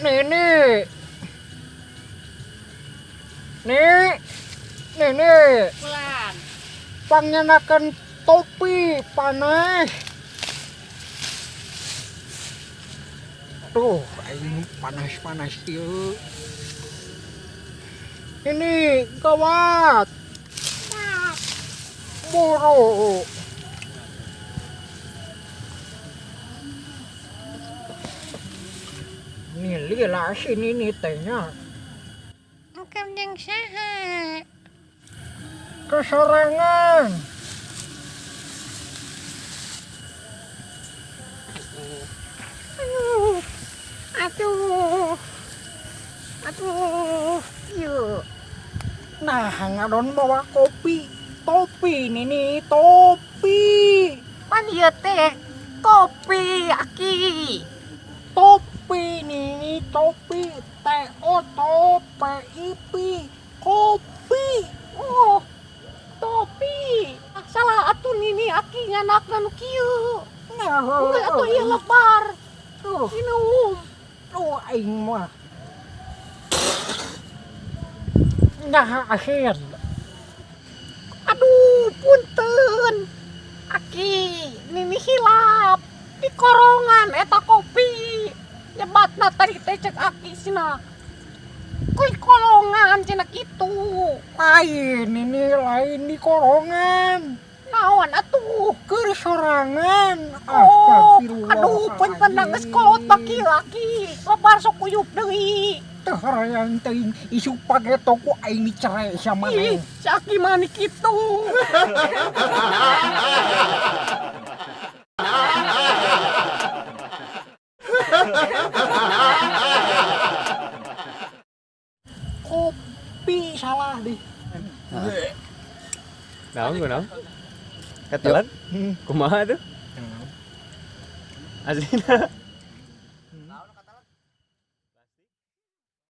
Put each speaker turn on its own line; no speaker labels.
Nini. Nih. Nini.
Bulan.
Pangnyandakeun topi panas. Tuh, aing panas-panas ieu. Ini gawat. Buru. Nih lila sini nih tehnya.
Engkem jeung saha?
Kesorangan.
Aduh. Aduh. Aduh. Yuk.
Nah, ngadon bawa kopi. Topi ini topi.
Pan ieu teh kopi aki.
Topi ini topi. T O T P I P. Kopi.
Oh, topi. Salah atuh nini aki nyandakna nu kieu.
Nah,
Engke atuh ieu lebar.
Tuh,
Minum.
tuh aing mah. Nah, akhir.
Aduh, punten. Aki, nini hilap. Di korongan eta kopi. Nyebatna tadi teh cek aki cenah. Kuy kolongan cenah kitu.
Lain ini lain di korongan.
Naon atuh?
Keur sorangan.
Oh,
Astagfirullah.
aduh, punten geus kolot baki laki. Lebar sok kuyup deui.
Teu hoream teuing isuk pageto ku aing dicerai sama
Ih,
maneh.
si aki mah ni kitu.
Kopi salah deh.
Naon kunaon? Ketelan? Kumaha tuh? Aslina.